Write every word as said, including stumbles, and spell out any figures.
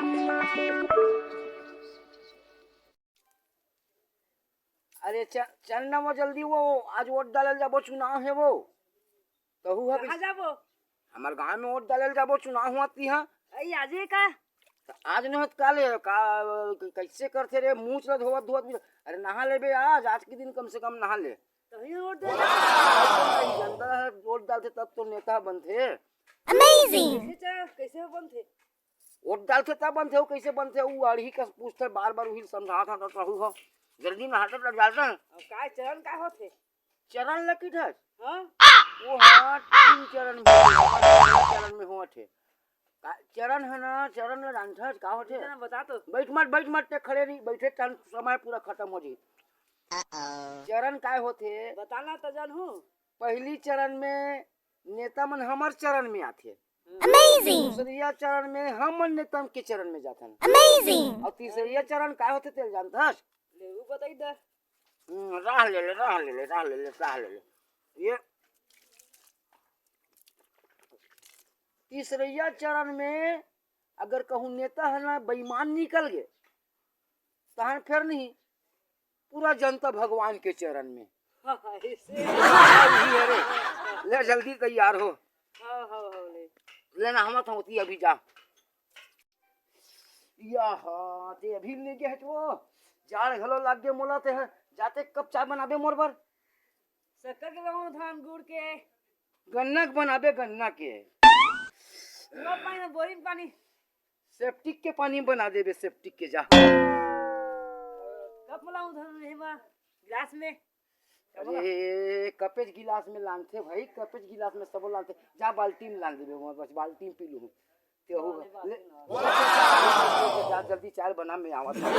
अरे च-, चल ना वो जल्दी, वो आज वोट डालल जाबो, चुनाव हे वो। तहू ह कहाँ जाबो? हमर गांव में वोट डालल जाबो, चुनाव हुआ ती हा। अई आजे का? त आज न होत काले का, कैसे करथे रे, मुंह ल धोवत धोवत। अरे नहा लेबे आज, आज के दिन कम से कम नहा ले। तभी वोट दे। जनता ह वोट डालथे तब तो नेता बनथे। Amazing। कैसे चा-, कैसे बनथे? वोट डालथे तब बनथे, वो कैसे बनथे? वो अड़ही कस पूछथे, बार बार उही समझात हन, तो कहू हो, जल्दी नहाते तो डालते हैं। अब काय चरण का होथे? चरण ल किधर? हाँ? वो हाँ, तीन चरण में, तीन चरण में होत हे। का, चरण है ना, चरण ल जानथस, का होथे? इतना बता तो। बैठ मत, बैठ मत, ते खड़े नहीं, बैठे तहन समय पूरा खत्म हो जाई। चरण काय होथे? बताना तो जानहूँ। पहली चरण में नेता मन हमर चरण में आथे। Amazing। दूसरिया चरण में हमन नेता के चरण में जाथन। Amazing। और तीसरिया चरण काय होथे, तेल जानथस? ले, वो बताई दे। हम्म, राह ले ले, राह ले ले, राह ले ले, राह ले ले। ये तीसरैया चरण में अगर कहूँ नेता है ना बेईमान निकल गए, तहन फेर नहीं, पूरा जनता भगवान के चरण में। हाँ, हाँ, ऐसे। ले जल्दी तैयार हो। हाँ, हाँ, हाँ, ले। लेना हम थोती अभी जा। या हाँ, ते अभी ले गए तो जाड़ घलो लाग गए मोला ते है। जाते कप चाय बनाबे मोर बर। शक्कर के बनाऊं, धान गुड़ के। गन्ना के बनाबे, गन्ना के। कुआं पानी, बोरिंग पानी। सेप्टिक के पानी बना देबे, सेप्टिक के जा। कप म लाऊं धान, हेमा, गिलास में। अरे, कपेच गिलास में लानथे भाई, कपेच गिलास में सबो लानथे। जा बाल्टी में लान देबे, बस बाल्टी में पी लूँ। ते हो, ले, जा जल्दी चाय बना, मैं आवत हूँ।